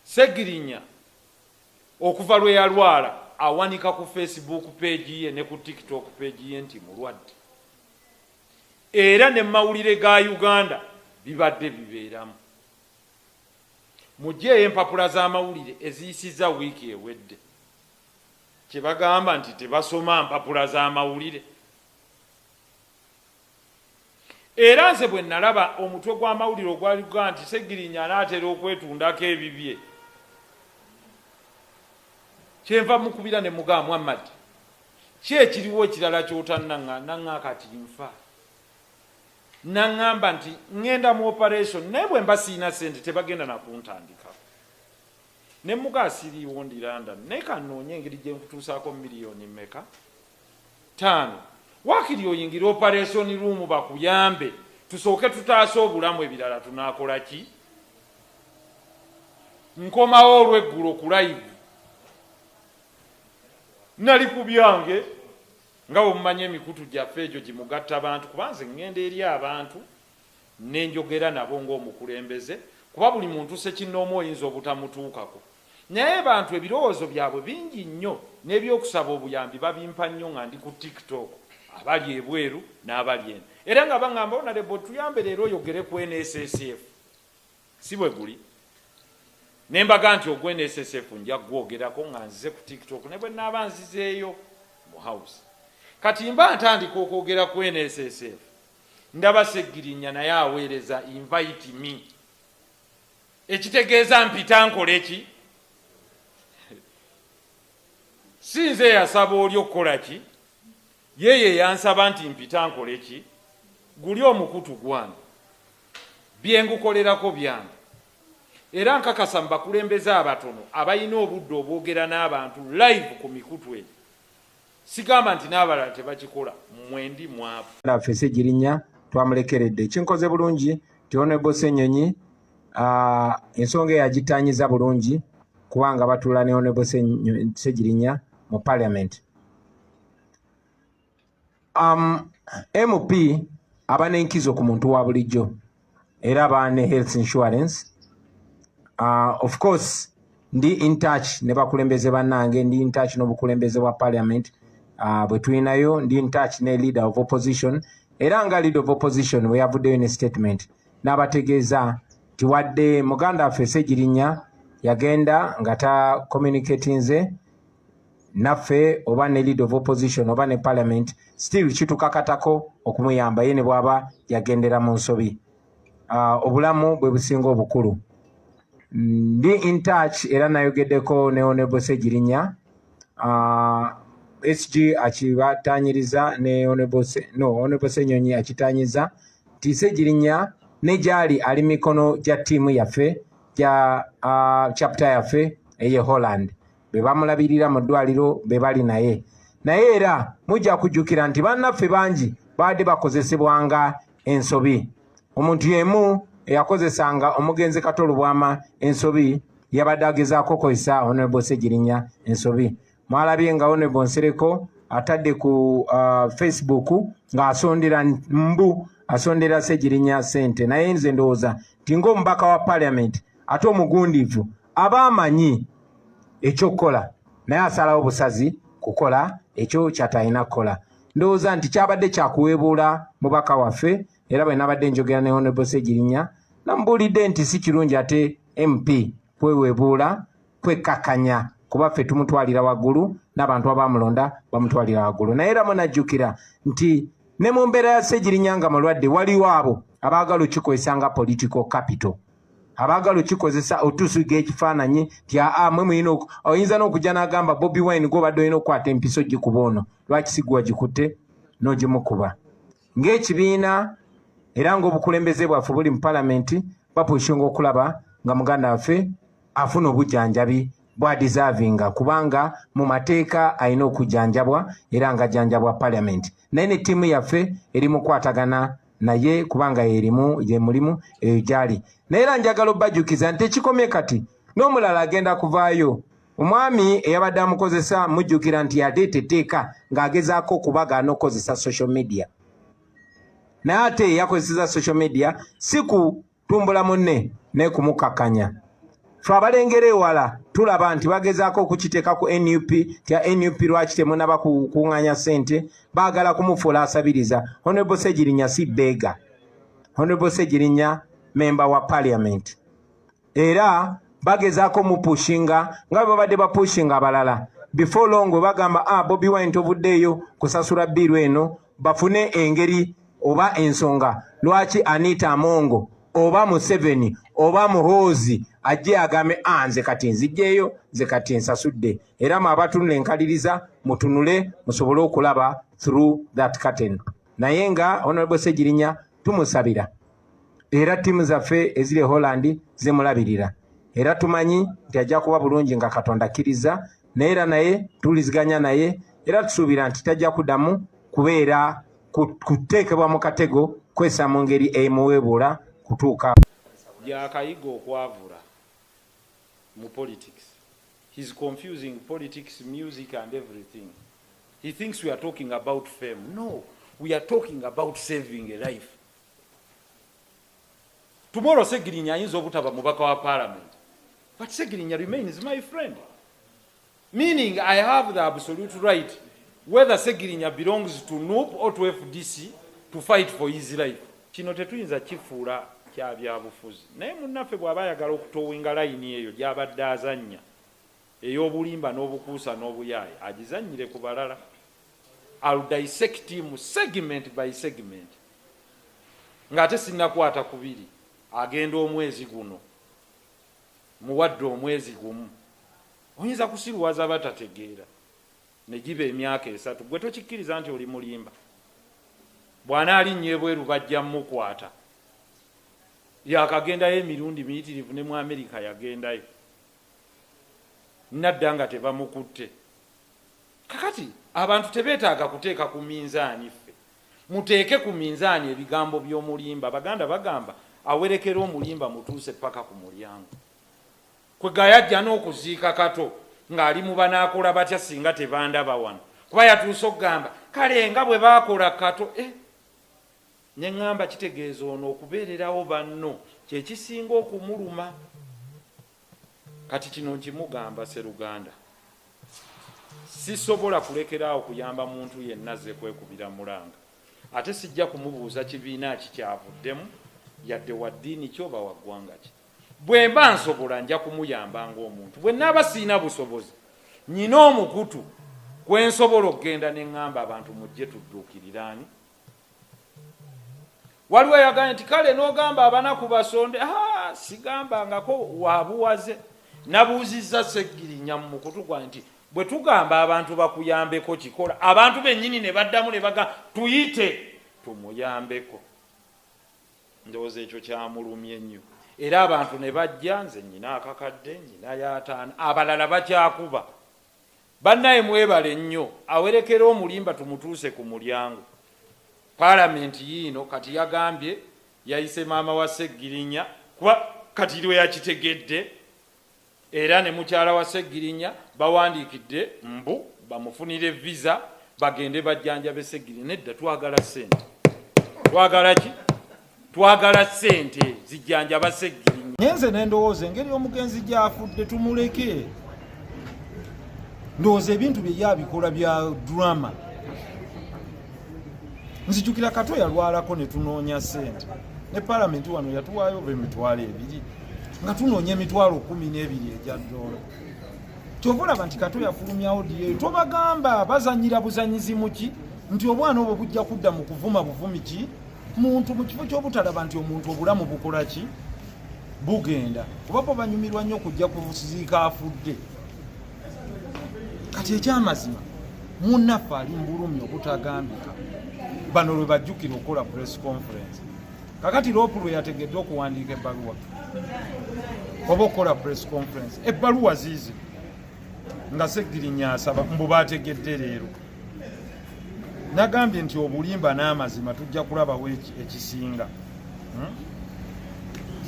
Ssegirinya okuva lwe yalwala awanika ku Facebook page ye ne ku TikTok page ye nti mulwadde, era ne mawulire ga Uganda bibadde bibeeramu. Mugyeyo empapula z'amawulire eziyisizza wiiki ewedde, kye bagamba nti tebasoma mpapula z'amawulire. Era nze bwe nalaba omutwe gw'amawulire ogwali gugamba nti Ssegirinya anaatera okwetundako ebibye, kyenva mukubira ne mugamba, Muhammad, ki ekiriwo ekirala ky'otannaŋŋa? Naŋŋa kati nfa. Naŋŋamba nti ŋŋenda mu operation, naye bwe mba sirina ssente tebagenda na kuntandikako. Ne mugamba siriiwo, ndi London, naye kannoonye engeri gye nkutuusaako miliyoni mmeka? 5. Waakiri oyingire operation room bakuyambe, tusooke tutaase obulamu, ebirala tunaakola ki? Nkomawo olw'eggulo ku live, nali ku byange nga bwe mumanyi emikutu gyaffe egyo gimugatta bantu, kuba nze ŋŋenda eri abantu ne njogera nabo ng'omukulembeze, kuba buli muntu ssekinnoomu oyinza obutamutuukako, naye bantu ebirowoozo byabwe bingi nnyo n'ebyokusaba obuyambi babimpa nnyo nga ndi ku TikTok, abali ebweru n'abali eno, era nga baŋŋamba, "Honorable, tuyambe leero oyogere ku NSSF." Si bwe guli? Ne mbaga nti ogwa NSSF nja kugwogerako nga nzize ku TikTok ne bwe naaba nzizeeyo mu House. Kati mba ntandika okwogera ku NSSF, ndaba Ssegirinya naye aweereza, "Invite me," ekitegeeza mpita nkole ki? Si nze eyasaba oli okukola ki, yeeye yansaba nti mpita nkole ki? Guli omukutu gwange, byengukolerako byange, era nkakasa mu bakulembeze abatono abalina obudde obwogera n'abantu live ku mikutu egyo. Sigamba nti n'abalala tebakikola, mwendi mwavu. Naffe Ssegirinya twamulekeredde. Kinkoze bulungi nti Honorable Ssenyonyi ensonga eyo agittaanyiza bulungi, kubanga batuula ne Honorable Ssegirinya mu parliament. MP aba n'enkizo ku muntu wa bulijjo, era aba ne health insurance. Of course ndi in touch ne bakulembeze bannange, ndi in touch n'obukulembeze bwa parliament bwe tulinayo, ndi in touch ne leader of opposition, era nga leader of opposition bwe yavuddeyo ne statement n'abategeeza nti wadde muganda waffe Ssegirinya yagenda nga ta communicatinze naffe oba ne leader of opposition oba ne parliament, still kitukakatako okumuyamba ye ne bw'aba yagendera mu nsobi. Obulamu bwe businga obukulu. Ndi in touch, era nayogeddeko ne Honorable Ssegirinya, SG akibatanyiriza ne Honorable, no, Honorable Ssenyonyi akitanyiza nti Ssegirinya ne gyali ali mikono gya ttiimu yaffe, gya chapter yaffe eye Holland, be bamulabirira mu ddwaliro, be bali naye. Naye era mujja kujjukira nti bannaffe bangi babadde bakozesebwanga ensobi. Omuntu y'emu eyakozesanga omugenzi Kato Lubwama ensobi yabadde agezaako okozesa Honorable Ssegirinya ensobi. Mwalabye nga Honorable Nsereko atadde ku Facebook ng'asondera, mbu asondera Ssegirinya ssente, naye nze ndowooza nti ng'omubaka wa parliament ate omugundiivu aba amanyi ekyokukola, naye asalawo busazi kukola ekyo kyatalina kukola. Ndowooza nti kyabadde kyakuweebuula mubaka waffe, era bwe nabadde njogera ne Honorable Ssegirinya namubuulidde nti si kirungi ate MP kweweebuula, kwekkakkanya, kuba ffe tumutwalira waggulu n'abantu abamulonda bamutwalira waggulu. Naye era munajjukira nti ne mu mbeera ya Ssegirinya nga mulwadde, waliwo abo abaagala okikozesa nga political capital, abaagala okikozesa otusiga ekifaananyi nti aa mwe muyina. Oyinza n'okujja n'agamba, "Bobi Wine, gwobadde olina okukwata empiso gikuba ono, lwaki si gwe wagikutte n'ogimukuba?" Ng'ekibiina era ng'obukulembeze bwaffe buli mu palamenti, bapushinga okulaba nga muganda waffe afuna obujjanjabi bw'adeservinga, kubanga mu mateeka alina okujjanjabwa era ng'ajjanjabwa parliament. Naye ne ttiimu yaffe eri mu kukwatagana naye, kubanga yerimu ye mulimu eyo gyali. Naye era njagala obbajjukiza nti ekikomye kati n'omulala agenda kuvaayo. Omwami eyabadde amukozesa, mujjukira nti yaleeta etteeka ng'agezaako okubagaana okukozesa social media, naye ate yakozeseza social media si kutumbula munne naye kumukakkanya. Fe abalengera ewala tulaba nti bagezaako okukiteeka ku NUP tya NUP lwaki temunaba kukuŋŋaanya ssente, baagala kumufuula asabiriza. Honorable Ssegirinya si beggar. Honorable Ssegirinya member wa parliament, era bagezaako mupushinga nga bwe babadde bapushinga abalala. Before long bwe bagamba, "Ah, Bobi Wine tovuddeeyo kusasula bill eno," bafune engeri oba ensonga lwaki Anita Amongo oba Museveni oba Muhoozi ajje agambe, "Ah, nze kati nzijjeeyo, nze kati nsasudde." Era mwe abatunula enkaliriza mutunule musobole okulaba through that curtain. Naye nga Honorable Ssegirinya tumusabira, era ttiimu zaffe eziri e Holland zimulabirira, era tumanyi nti ajja kuba bulungi nga Katonda akkiriza. Naye era naye tuwuliziganya naye, era tusuubira nti tajja kuddamu kubeera kuteekebwa mu katego kwesa mu ngeri emuweebuula kutuuka. Yakayiga okwavula mu politics. He's confusing politics, music and everything. He thinks we are talking about fame. No, we are talking about saving a life. Tomorrow Segirinya ayinza obutaba mubaka wa parliament, but Segirinya remains my friend, meaning I have the absolute right, whether Segirinya belongs to NUP or to FDC, to fight for his life. Kino tetuyinza kifuula kya byabufuzi, naye munnaffe bw'aba ayagala okutoowinga layini eyo gy'abadde azannya ey'obulimba n'obukuusa n'obuyaaye, agizannyire ku balala. I'll dissect him segment by segment, ng'ate sinnakwata kubiri. Agenda omwezi guno, muwadde omwezi gumu. Oyinza kusiruwaza batategeera ne giba emyaka 3. Gwe tokikkiriza nti oli mulimba. Bw'anaalinnya ebweru bajja mmukwata. Yakagendayo emirundi miyitirivu, ne mu Amerika yagendayo nadda nga tebamukutte. Kakati abantu tebeetaaga kuteeka ku minzaani. Ffe muteeke ku minzaani ebigambo by'omulimba. Baganda bagamba, awerekera omulimba mutuuse paka ku mulyango. Kwega yajja n'okuziika Kato ng'ali mu banaakola batya singa tebandaba wano, kuba yatuuse okugamba kale nga bwe baakola Kato, eh? Ne ŋŋamba kitegeeza ono okubeererawo banno kyekisinga okumuluma. Kati kino nkimugamba seruganda, sisobola kulekeraawo kuyamba muntu yenna azze kwekubira mulanga, ate sijja kumubuuza kibiina ki kyavuddemu, yadde wa ddiini ki oba wa ggwanga ki. Bwe mba nsobola nja kumuyamba ng'omuntu. Bwe naaba siina busobozi, nyina omukutu kwe nsobola okugenda ne ŋŋamba abantu mujje tudduukiriraani. Waliwo eyagambye nti kale n'ogamba abanaku basonde. Sigambangako wabuwaze. Nabuuzizza Seggirinya mu mukutu gwange nti bwe tugamba abantu bakuyambeko kikola, abantu bennyini ne baddamu ne bagamba tuyite tumuyambeko. Ndowooza ekyo kyamulumye nnyo, era abantu ne bajja. Nze nyina akakadde, nyina y'ataano, abalala bakyakuba. Bannaye mwebale nnyo. Awerekera omulimba tumutuuse ku mulyango. Paalamenti yiino kati yagambye yayise maama wa Seggirinya, kuba kati lwe yakitegedde, era ne mukyala wa Seggirinya bawandiikidde mbu bamufunire visa bagende bajjanjabe Seggirinya. Nedda, twagala ssente. Twagala ki? Twagala ssente zijjanjaba Seggirinya. Naye nze nendowooza engeri omugenzi gyafudde tumuleke. Ndowooza ebintu bye yabikola bya drama. Nzijukira Kato yalwalako ne tunoonya ssente, ne palamenti wano yatuwaayo oba 20,000, nga tunoonya 12,000 egya ddoola. Kyova olaba nti Kato yafulumyawo diyeyo. Tobagamba bazanyira buzanyizi muki nti obwana obwo bujja kudda mu kuvuma buvumi ki muntu, mu kifo ky'obutalaba nti omuntu obulamu bukola ki, bugenda. Kuba bo banyumirwa nnyo okujja kuziika afudde. Kati ekyamazima munnaffe ali mu bulumi obutagambika. Bano lwe bajjukira okukola press conference. Kakati LOP lwe yategedde okuwandiika ebbaluwa oba okukola press conference, ebbaluwa ziizi nga Seggirinya asaba mbu bategedde leero. Nagambye nti obulimba n'amazima tujja kulabawo ekisinga.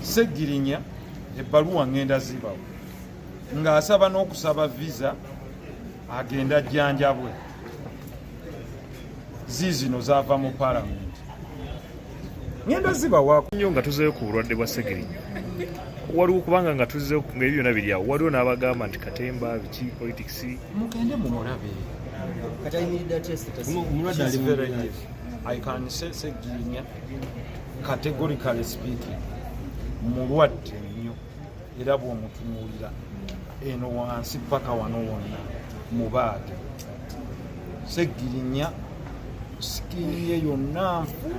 Seggirinya ebbaluwa ngenda zibawo ng'asaba n'okusaba visa agenda ajjanjabwe. Ziizino zaava mu palamenti, ngenda zibawaako. Nnyo nga tuzeeyo ku bulwadde bwa Segirinya. Waliwo kubanga nga tuzze nga ebyo byonna biri awo, waliwo n'abagamba nti katemba biki, politics. Mugende mumulabe. Kati ayimiridde atya status? Omulwadde ali She's mu very mbeera ki? ill. I can say, Segirinya, categorically speaking, mulwadde nnyo, era bw'omutunuulira eno wansi paka wano wonna mubaage. Segirinya skin ye yonna nfu,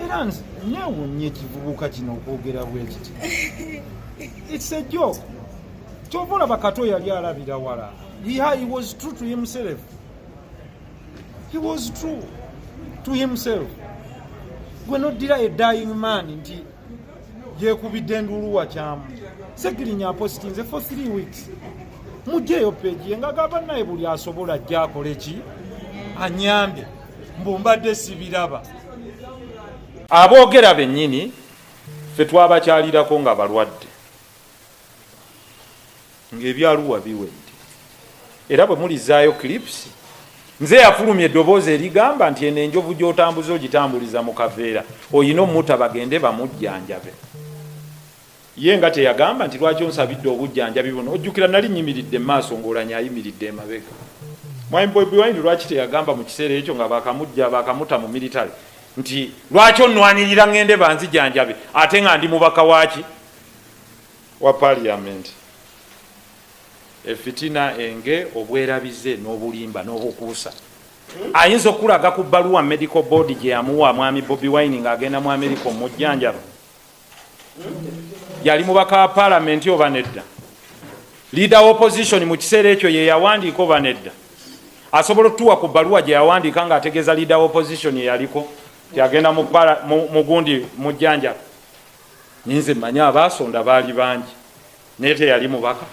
era neewunya ekivubuka kino okwogera bwe kiti. It's a joke. Kyova olaba Kato yali alabira wala. He was true to himself. He was true to himself. Gwe noddira a dying man nti yekubidde enduulu wakyamu. Segirinya apositinze for 3 weeks, mugjeeyo page ye nga gamba naye buli asobola ajja akole ki, anyambe, mbu mbadde sibiraba. Aboogera bennyini ffe twabakyalirako nga balwadde, ng'ebyaluwa biwedde, era bwe mulizaayo clips, nze yafulumya eddoboozi erigamba nti eno enjovu gy'otambuza ogitambuliza mu kaveera, oyina omuta bagende bamujjanjabe. Ye nga teyagamba nti lwaki onsabidde obujjanjabi buno? Ojjukira nali nyimiridde maaso ng'olanya ayimiridde emabega. Mwami Bobi Wine lwaki teyagamba mu kiseera ekyo nga bakamujja bakamuta mu military nti lwaki onnwanirira ŋŋende banzijanjabe, ate nga ndi mubaka waaki wa parliament? Efitina, enge, obwerabize n'obulimba n'obukuusa. Ayinza okulaga ku bbaluwa medical board gye yamuwa mwami Bobi Wine ng'agenda mu Amerika omujjanjaba? Yali mubaka wa parliament oba nedda? Leader wa opposition mu kiseera ekyo ye yawandiika oba nedda? Asobola otuwa ku bbaluwa gye yawandiika ng'ategeeza leader wa opposition yeyaliko tiagenda mu gundi mujjanjaba? Ninze mmanyi abaasonda baali bangi, naye teyali mubaka.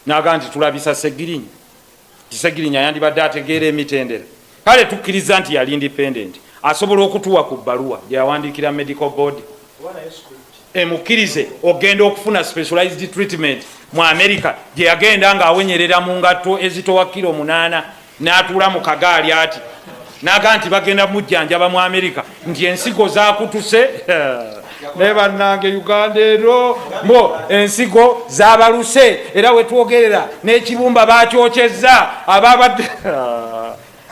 Naga nti tulabisa Segirinya, nti Segirinya yandibadde ategeera emitendera. Kale tukkiriza nti yali independent. Asobola okutuwa ku bbaluwa gye yawandiikira medical board emukkirize ogenda okufuna specialized treatment mu America, gye yagenda ng'awenyerera mu ngatto ezitowa kiro 8, n'atuula mu kagaali ati naga nti bagenda mujjanjaba mu America, nti ensigo zakutuse? Naye bannange, Uganda ero mbo ensigo zabaluse, era wetwogerera n'ekibumba bakyokyezza ababadde.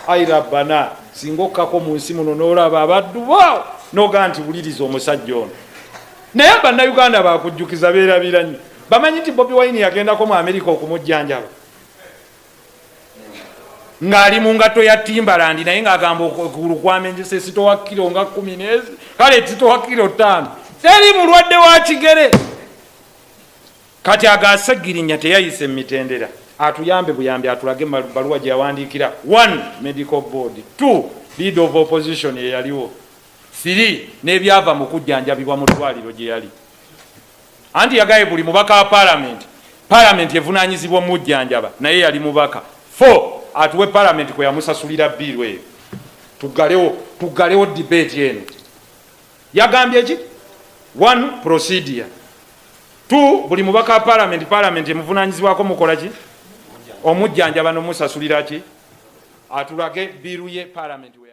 Ai rabbana, singa okkako mu nsi muno n'olaba abaddu bo nogaa nti wuliriza omusajja ono. Naye Bannayuganda bakujjukiza, beerabira nnyo. Bamanyi nti Bobi Wine yagendako mu Amerika okumujjanjaba ng'ali mu ngatto ya Timberland, naye ng'agamba okugulu kwamenjesa, esitowa kiro nga 10 nezi, kale sitowa kiro 5. Teri mulwadde wa kigere. Kati agasegirinya teyayise emitendera. Atuyambe buyambi, atulage baluwa gye yawandiikira one medical board, two leader of opposition eyaliwo, three n'ebyava mu kujjanjabibwa mu ddwaliro gye yali. Anti yagaye buli mubaka wa parliament, parliament evunanyizibwa omujjanjaba, naye yali mubaka. Four, atuwe parliament kwe yamusasulira bill eyo. Tuggalewo, tuggalewo debate eno. Yagambye ki? One, procedure. Two, buli mubaka wa parliament, parliament emuvunanyizibwako mukola ki? Omujjanjaba nomusasulira ki? Atulage bill ye parliament we.